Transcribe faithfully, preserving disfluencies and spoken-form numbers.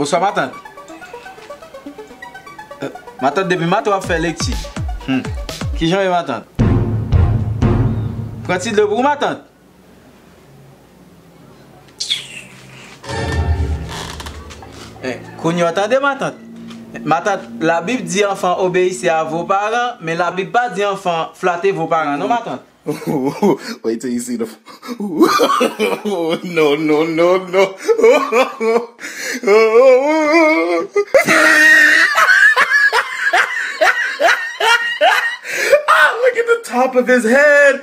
Bonswa, matant. Eh, matant, depi maten w ap fè lekti. Hmm. Kijan w ye, matant? Pran ti dlo pou ou, matant. Eh, kounye a w tande, matant. Matant, Labib di enfants obéissez à vos parents, men Labib pa di enfants flattez vos parents, non, matant. Wait till you see the. No, no, no, no. Ah, look at the top of his head.